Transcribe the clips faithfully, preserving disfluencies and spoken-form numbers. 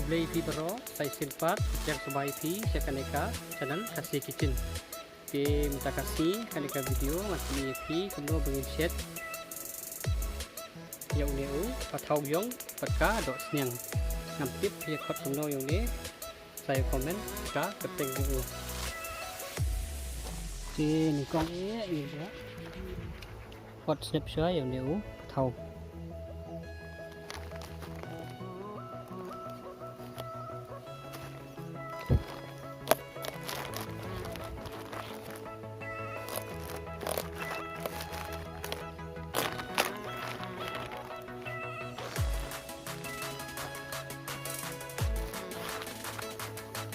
Khublei phi baroh, sa shisien pat, pdiang sngewbha ïa phi sha kane ka channel Khasi Kitchen. Te mynta ka sngi kane ka video ngan pyni ïa phi kumno ba ngin shet ïa une u pathaw ïong bad ka dohsniang. Ngam tip phi ïa khot kumno ïa une, sa ïa comment ka kyrteng jong u. Te nyngkong eh ngin ïa khot snep shuwa ïa une u pathaw.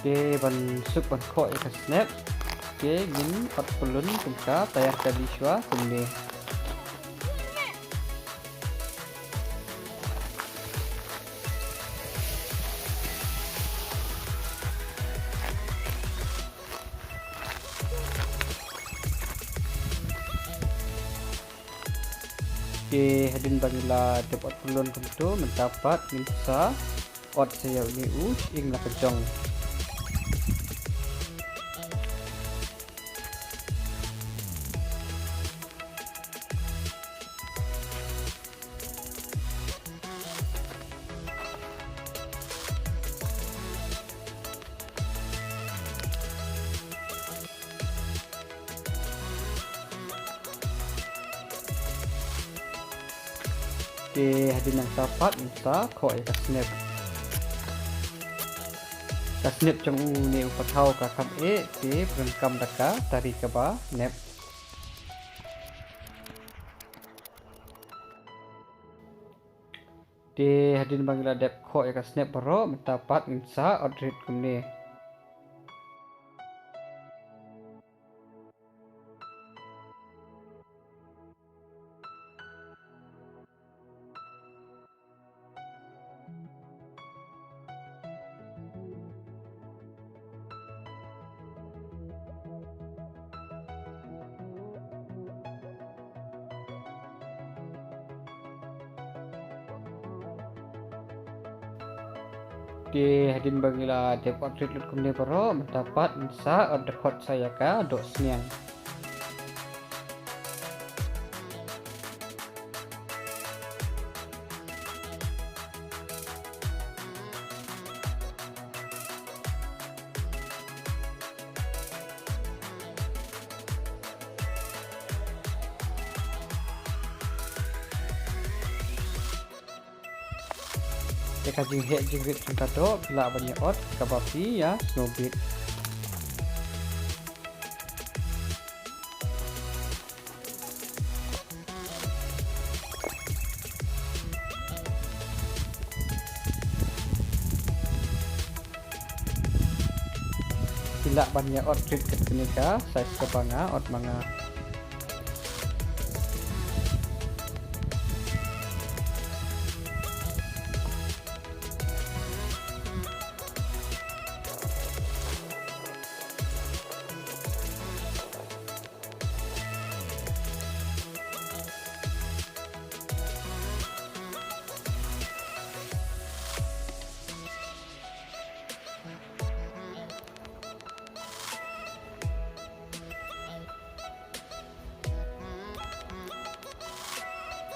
Te ban suk ban khoh ïa ka snep. Te ngin ot pyllun kumta, tayar kali shuwa kumne. Te hadien ba ngi la dep ot pyllun kumto, mynta pat ngin sa ot sa ïa une u shyieng la ka jong. Te hadien nangta pat ngin sa khoh ïa ka snep. Ka snep jong une u pathaw ka kham eh, te pyndonkam da ka tari kaba nep. Te hadien ba ngi la dep khoh ïa ka snep baroh, mynta pat ngin sa ot rit kumne. Te hadien ba ngi la dep ot rit lut kumne baroh, mynta pat ngin sa ot dkhot sa ïa ka dohsniang. Te ka jingheh jingrit jong ka doh phi lah ban ïa ot kaba phi ïa sngewbit. Phi lah ban ïa ot rit katne ka size kaba nga ot ma nga.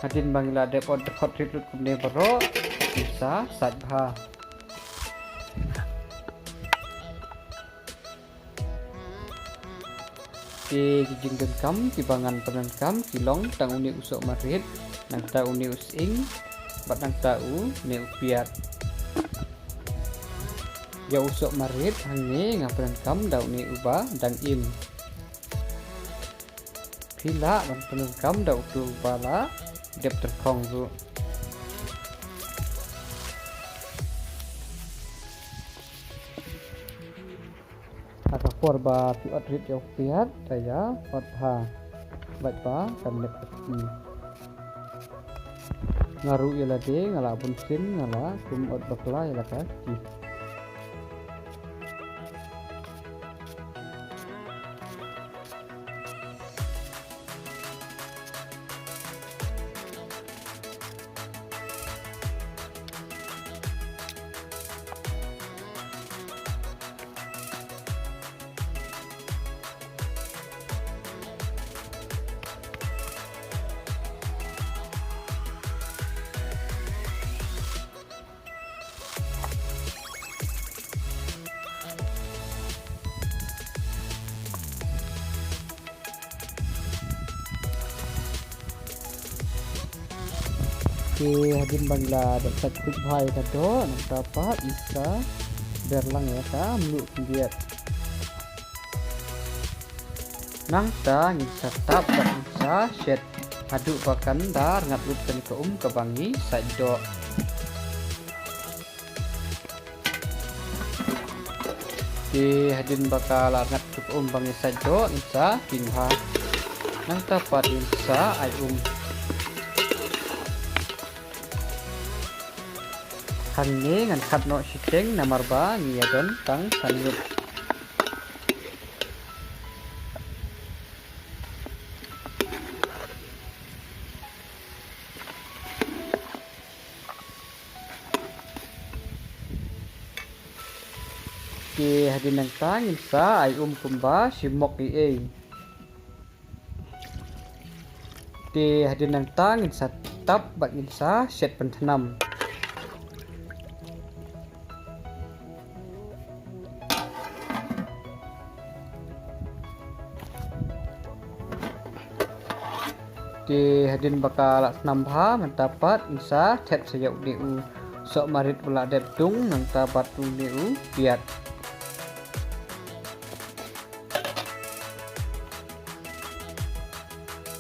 Hadien ba ngi la dep ot dkhot rit lut kumne baroh, ngin sa sait bha. Te ki jingdonkam kiba ngan pyndonkam ki long tang une u soh marit, nangta une u sying, bad nangta une u piat. Ïa u soh marit hangne nga pyndonkam da une uba dang im. Phi lah ban pyndonkam da uto uba la dep tyrkhong ruh. Ha ka por ba phi ot rit ïa u piat, te ïa ot bha. Bad ba kan lep ka kti. Nga ruh ïa lade nga la bun sien nga la kum ot bakla ïa la ka kti. Te hadien ba ngi la dep sait khuid bha ïa ka doh, nangta pat ngin sa ber lang ïa ka mluh khyndiat. Nangta ngin sa tap bad ngin sa shet haduh ba kan da rngat lut kane ka um kaba ngi sait doh. Te hadien ba ka la rngat lut ka um ba ngi sait doh, ngin sa king bha. Nangta pat ngin sa ai um. Hangne ngan khad noh shiteng namar ba ngi ïa don tang san ngut. Te hadien nangta ngin sa ai um kumba shim mok ei ei. Te hadien nangta ngin sa tap bad ngin sa shet pynthnam. Te hadien ba ka la thnam bha, mynta pat ngin sa thep sa ïa une u soh marit ba la dep dung, nangta bad une u piat.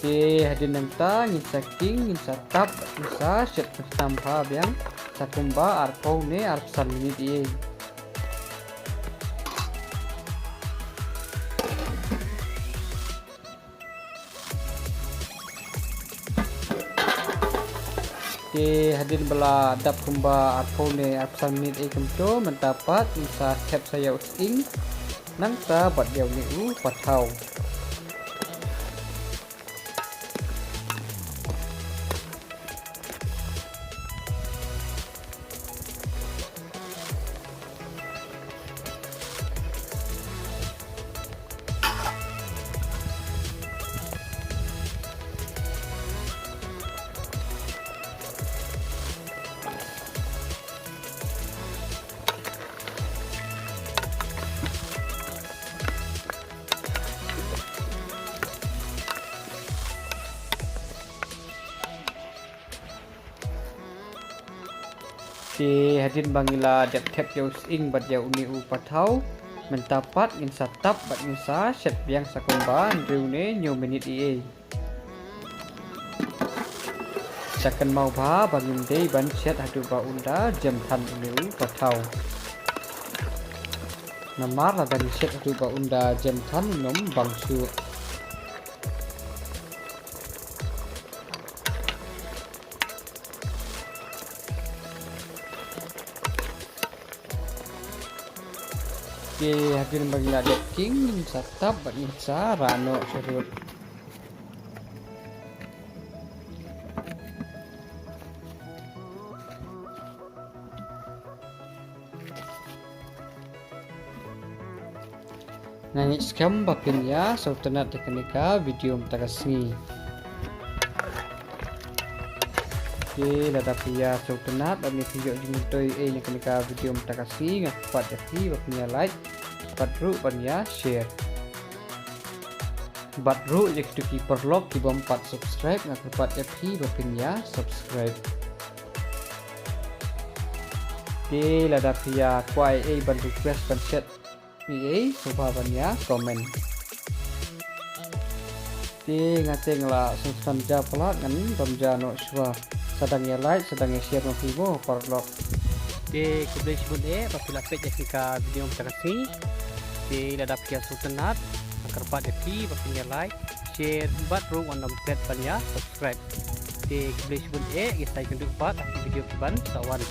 Te hadien nangta ngin sa king, ngin sa tap, ngin sa shet pynthnam bha biang sa kumba arphew ne arphew san minit ei ei. Te hadien ba la dap kumba arphew ne arphew san minit ei kumto, mynta pat ngin sa thep sa ïa u sying, nangta bad ïa une u pathaw. Te hadien ba ngi la dep thep ïa u sying bad ïa une u pathaw, mynta pat ngin sa tap bad ngin sa shet biang sa kumba hynriew ne hynñiew minit ei ei. Sa kynmaw bha ba ngim dei ban shet haduh ba un da jem than une u pathaw. Namar lada ngi shet haduh ba un da jem than un ym bang shuh. Te hadien ba ngi la dep king, ngin sa tap bad ngin sa rah noh sharud. Nga ngeit skhem ba phin ïa sngewtynnat ïa kane ka video mynta ka sngi. Te lada phi ïa sngewtynnat lane phi ïoh jingmyntoi ei na kane ka video mynta ka sngi, nga kyrpad ïa phi ba phin ïa like bad ruh ban ïa share. Bad ruh ïa kito ki paralok ki bym pat subscribe, nga kyrpad ïa phi ba phin ïa subscribe. Te lada phi ïa kwah ei ban request ban shet ei ei, sngewbha ban ïa comment. Te nga te nga la sngewsynei ja palat, ngan bam ja noh shuwa. Sa dang ïa like, sa dang ïa share ma phi mo paralok. Te khublei shibun eh ba phi la peit ïa kane ka video mynta ka sngi. Te lada phi ïa sngewtynnat, nga kyrpad ïa phi ba phin ïa like, share bad ruh wat nym klet ban ïa subscribe. Te khublei shibun eh, ngin sa ïakynduh pat ha ki video kiban sa wan.